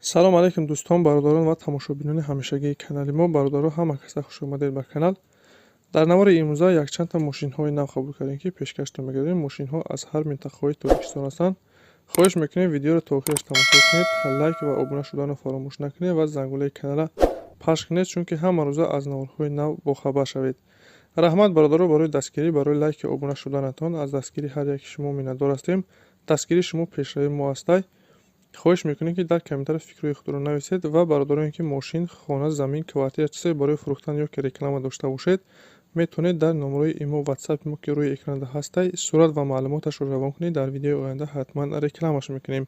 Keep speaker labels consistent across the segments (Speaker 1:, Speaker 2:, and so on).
Speaker 1: Салом алейкум, дӯстон, бародарон ва тамошобинони ҳамешагии канали мо. Бародаро, ҳама каса хуш омадед ба канал. Дар навори имрӯза якчандта мошинҳои нав қабул кардем, ки пешкаштон мегардем. Мошинҳо аз ҳар минтақаҳои Тоҷикистон ҳастанд. Хоҳиш мекунем, видеоро то охираш тамошо кунед, лайк ва обуна шуданро фаромӯш накунед ва зангулаи каналра пахш кунед, чунки ҳама рӯза аз наворҳои нав бохабар шавед. Раҳмат, бародаро, барои дастгирӣ, барои лайки обуна шуданатон. Аз дастгирии ҳар яки шумо миннатдор ҳастем. Дастгирии шумо пешравии мо ҳастай. Хоҳиш мекунем, ки дар комментария фикрҳои худро нависед ва бародароне, ки мошин, хона, замин, квартира, чизе барои фурӯхтан ё ки реклама дошта бошед, метавонед дар номерои имо, ватсапи мо, ки рӯи экранда ҳастай, сурат ва маълумоташро равон кунед. Дар видеои оянда ҳатман рекламаш мекунем.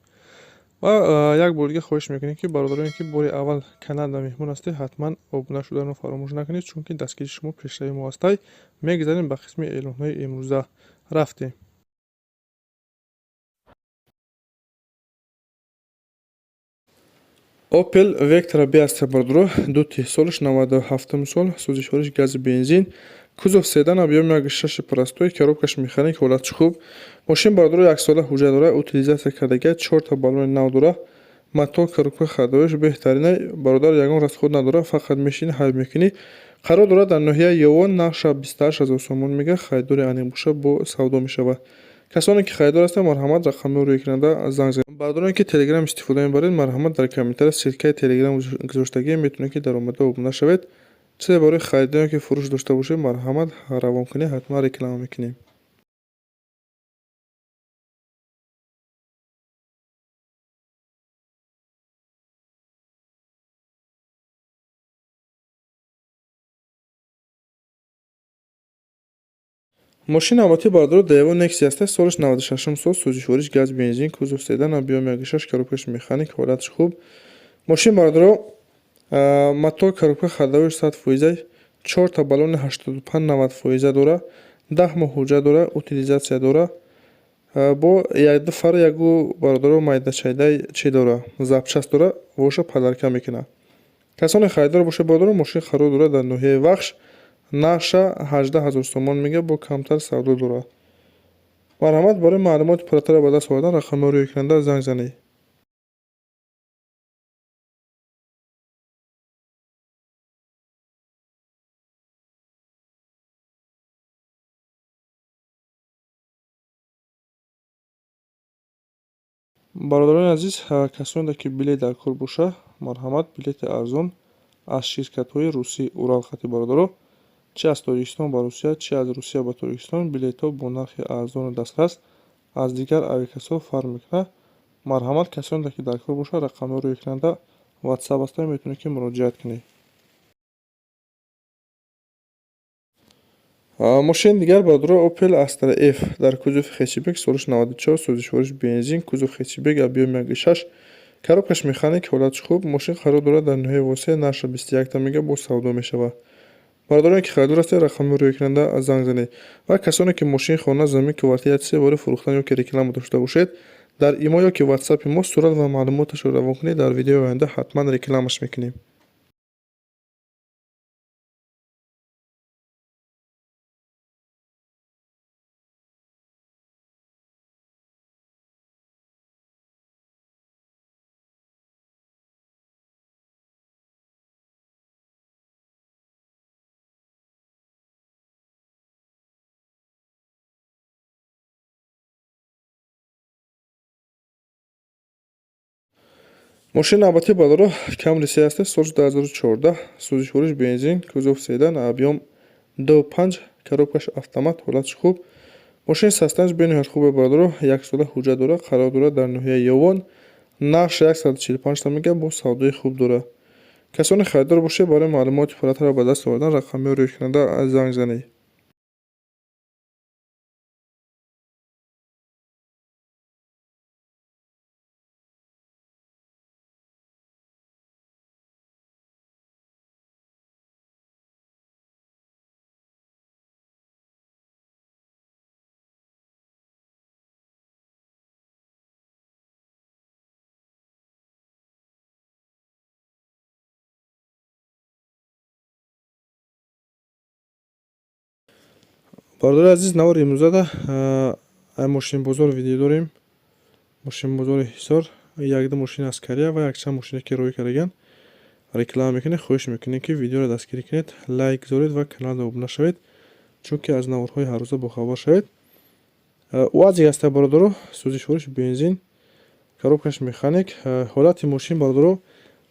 Speaker 1: Ва як бор дига хоҳиш мекунем, ки бародароне, ки бори аввал каналда меҳмон ҳастед, ҳатман обуна шуданро фаромӯш накунед, чунки дастгирии шумо пешравии мо ҳастай. Мегузарем ба қисми эълонҳои имрӯза. Рафтем. Opel Vectra B аст, бародаро, ду солаш, 97-ум сол, сӯзишвориш гази бензин, кузов седан, объём 1,6 простой, коробкаш механик, ҳолатш хуб. Мошин, бародаро, яксола ҳуҷҷат дора, утилизация кардага, чорта баллони нав дора, мотор, коробка, ходовояш беҳтарина, бародар, ягон расход надора, фақат мешини, ҳай мекунӣ. Қарор дорад дар ноҳияи Ёвон, нархша 28 000 сомон мега, харидори аниқ боша, бо савдо мешавад. Касоне ки харидор ҳастанд, марҳамат, рақамҳои рӯи экранда занг занед. Бародароне ки Телеграм истифода мебаред, марҳамат, дар комментария ссылкаи Телеграм гузоштагӣ, метавонед, ки даромада обуна шавед. Чизе барои харидан ки фурӯш дошта бошед, марҳамат, равон кунед, ҳатман реклама мекунем. Мошини навбатӣ, бародаро, Daewoo Nexia аст, солаш 96-ум сол, сӯзишвориш газ бензин, кузов седан, объём 1,6, коробкаш механик, ҳолатш хуб. Мошин, бародаро, мотор, коробка, ходовояш 100 фоиза, чорта баллони 85-90 фоиза дора, 10 моҳ ҳуҷҷат дора, утилизация дора, бо якду фара, ягу, бародаро, майдачайдаи чи дора, запчасть дора, воша подарка мекунад. Касоне харидор бошед, бародаро, мошин қарор дорад дар ноҳияи Вахш, нархша 18 000 сомон мега, бо камтар савдо дорад. Марҳамат, барои маълумоти пурратара ба даст овардан рақамҳои рӯи экранда занг занед. Бародарони азиз, касоне ки билет дар кор боша, марҳамат, билети арзон аз ширкатҳои русӣ Урал хати, бародаро, чи аз Тоҷикистон ба Русия, чи аз Русия ба Тоҷикистон, билетҳо бо нархи арзону дастрас аз дигар авиакассаҳо фарқ мекунад. Марҳамат, касоне ки дар кор бошад, рақамҳои рӯи экранда ватсап ҳастанд, метавонед, ки муроҷиат кунед. Мошини дигар, бародаро, Opel Astra F дар кузови хэтчбек, солаш 94, сӯзишвориш бензин, кузов хэтчбек, объём 1,6, коробкаш механик, ҳолатш хуб. Мошин қарор дорад дар ноҳияи Восеъ, нархша 21 мега, бо савдо мешавад. Бародароне ки харидор ҳастед, рақамҳои рӯи экранда занг занед. Ва касоне ки мошин, хона, замин, квартира, чизе барои фурӯхтан ё ки реклама дошта бошед, дар имо ё ки ватсапи мо сурат ва маълумоташро равон кунед, дар видеои оянда ҳатман рекламаш мекунем. Мошини навбатӣ, бародаро, Camry се аст, соли 2014, сӯзишвориш бензин, кузов седан, объём 2,5, коробкаш автомат, ҳолатш хуб. Мошини состояниаш бениҳоят хубе, бародаро, яксола ҳуҷҷат дорад, қарор дорад дар ноҳияи Ёвон, нархша 145 мега, бо савдои хуб дорад. Касоне харидор бошед, барои маълумоти пурратара ба даст овардан рақамҳои рӯи экранда занг занед. Бародари азиз, навори имрӯзада ай мошинбозор видео дорем. Мошинбозори Ҳисор. Якду мошин аз Корея ва якчанд мошине ки роҳӣ кардагианд реклама мекунем. Хоҳиш мекунем, ки видеоро дастгирӣ кунед, лайк гузоред ва каналро обуна шавед, чунки аз наворҳои ҳаррӯза бохабар шавед. УАЗик ҳаста, бародаро, сӯзишвориш бензин, коробкаш механик. Ҳолати мошин, бародаро,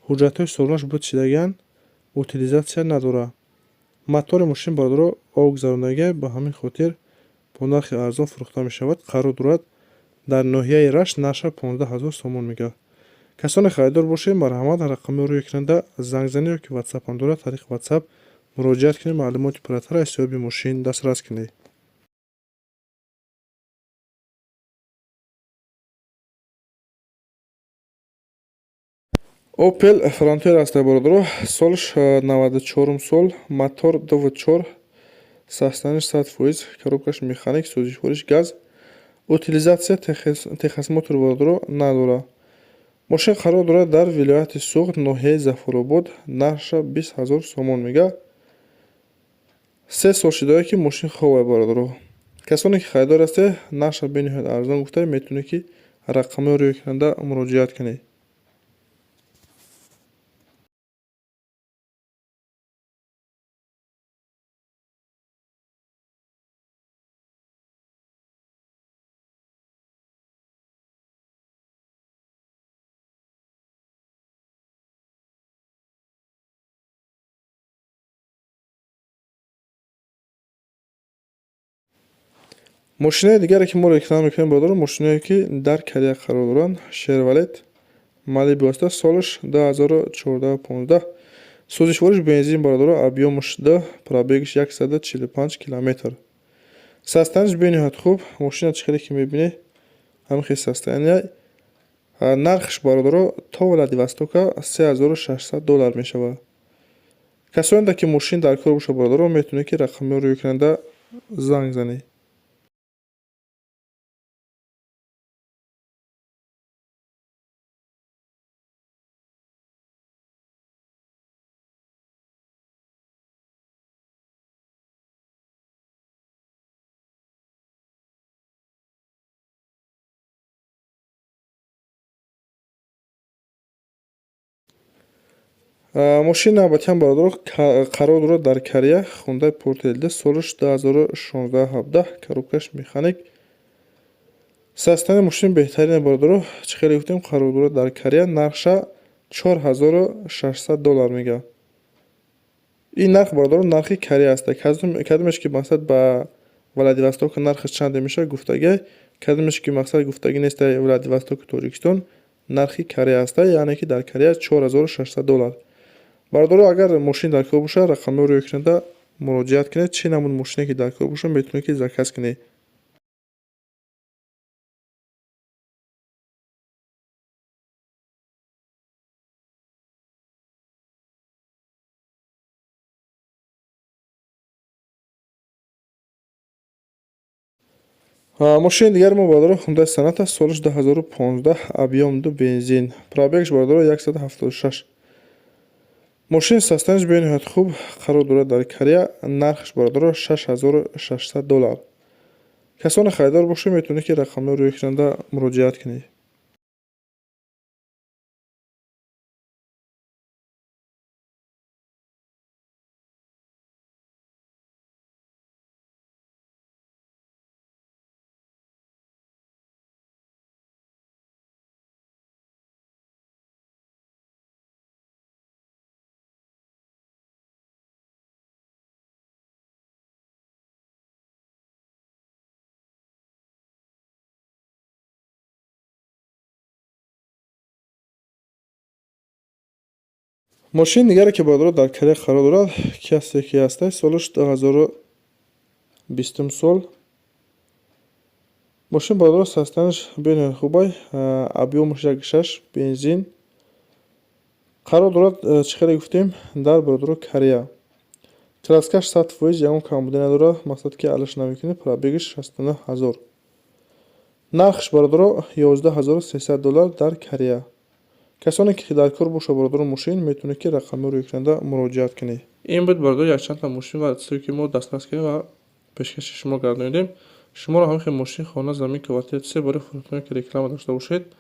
Speaker 1: ҳуҷҷатҳои солонаш буд шидагианд, утилизация надорад. Мотори мошин, бародаро, об гузарондагия, ба ҳамин хотир бо нархи арзон фурӯхта мешавад. Қарор дорад дар ноҳияи Рашт, нархша 15 000 сомон мегӯяд. Касоне харидор бошед, марҳамат, рақамҳои рӯи экранда занг занед ё ки ватсап ҳам дорад, тариқи ватсап муроҷиат кунед, маълумоти пурратар аз ҳисоби мошин дастрас кунед. Opel Frontier аст, бародаро, солш 94 сол, мотор 2.4, состояниш 100%, коробкаш механик, сӯзишвориш газ, утилизация, техосмотр, бародаро, надорад. Мошин қарор дорад дар вилояти Суғд, ноҳияи Зафаробод, нархша 20 000 сомон мегӯяд. 3 сол шидае, ки мошин хобай, бародаро. Касоне ки харидор ҳастед, нархша бениҳоят арзон гуфта, метавонед, ки рақамҳои рӯи экранда муроҷиат кунед. Мошинаи дигаре, ки мо реклама мекунем, бародаро, мошиное, ки дар Корея қарор доранд. Шервалет Малибу аста, солаш 2014-15, сӯзишвориш бензин, бародаро, объёмаш 2, пробегаш 145 километр. Состояниш бениҳоят хуб, мошина чӣ хеле ки мебинед, ҳамин хел состояние. Нархш, бародаро, то Владивостока 3600 доллар мешавад. Касоне ки мошин дар кор бошад, бародаро, метавонед, ки рақамҳои рӯи экранда занг занед. Мошини навбатиам, бародаро, қарор дорад дар Корея, Хундай Портер LD, солаш 2016-17, коробкаш механик. Состояни мошин беҳтарине, бародаро, чӣ хеле гуфтем, қарор дорад дар Корея, нархша 4600 доллар мегӯяд. Ин нарх, бародаро, нархи Корея аст. Кадомеш ки, мақсад, ба Владивостока нархаш чанде мешавад, гуфтагӣ, кадомеш ки, мақсад, гуфтагӣ нестай. Владивостоки Тоҷикистон нархи Корея аста, яъне ки дар Корея 4600 доллар. Бародаро, агар мошин дар кор бошад, рақамҳои рӯи экранда муроҷиат кунед. Чӣ намуд мошине ки дар кор бошад, метавонед, ки заказ кунед. Мошини дигари мо, бародаро, Хундай Соната, солаш 2015, объём 2, бензин, пробегаш, бародаро, 176. Мошин состояниш бениҳоят хуб, қарор дорад дар Корея, нархаш, бародаро, 6600 доллар. Касоне харидор бошед, метавонед, ки рақамҳои рӯи экранда муроҷиат кунед. Мошини дигаре, ки, бародаро, дар Корея қарор дорад, касе ки ҳастай, солаш 2020 сол. Мошин, бародаро, состояниш бениҳоят хубай, объёмаш 1.6, бензин. Қарор дорад, чӣ хеле гуфтем, дар, бародаро, Корея. Краскаш 100%, ягон камбудӣ надорад, мақсад ки алаш намекунед, пробегаш 69 ҳазор. Нархш, бародаро, 11 300 доллар дар Корея. Касоне ки дар кор бошад, бародаро, мошин, метавонед, ки рақамҳои рӯи экранда муроҷиат кунед. Ин буд, бародаро, якчандта мошин ва чизе, ки мо дастрас кардем ва пешкаши шумо гардонидем. Шуморо ҳамин хел мошин, хона, замин, квартира, чизе барои фурӯхтане, ки реклама дошта бошед,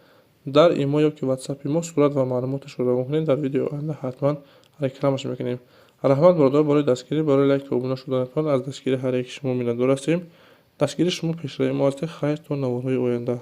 Speaker 1: Дар имо ё ки ватсапи мо сурат ва маълумоташро равон кунед, дар видеои оянда ҳатман рекламаш мекунем. Раҳмат, бародар, барои дастгирӣ, барои лайку обуна шуданатон. Аз дастгирии ҳар яки шумо миннатдор ҳастем. Дастгирии шумо пешравии мо аст. Хайр, то наворҳои оянда.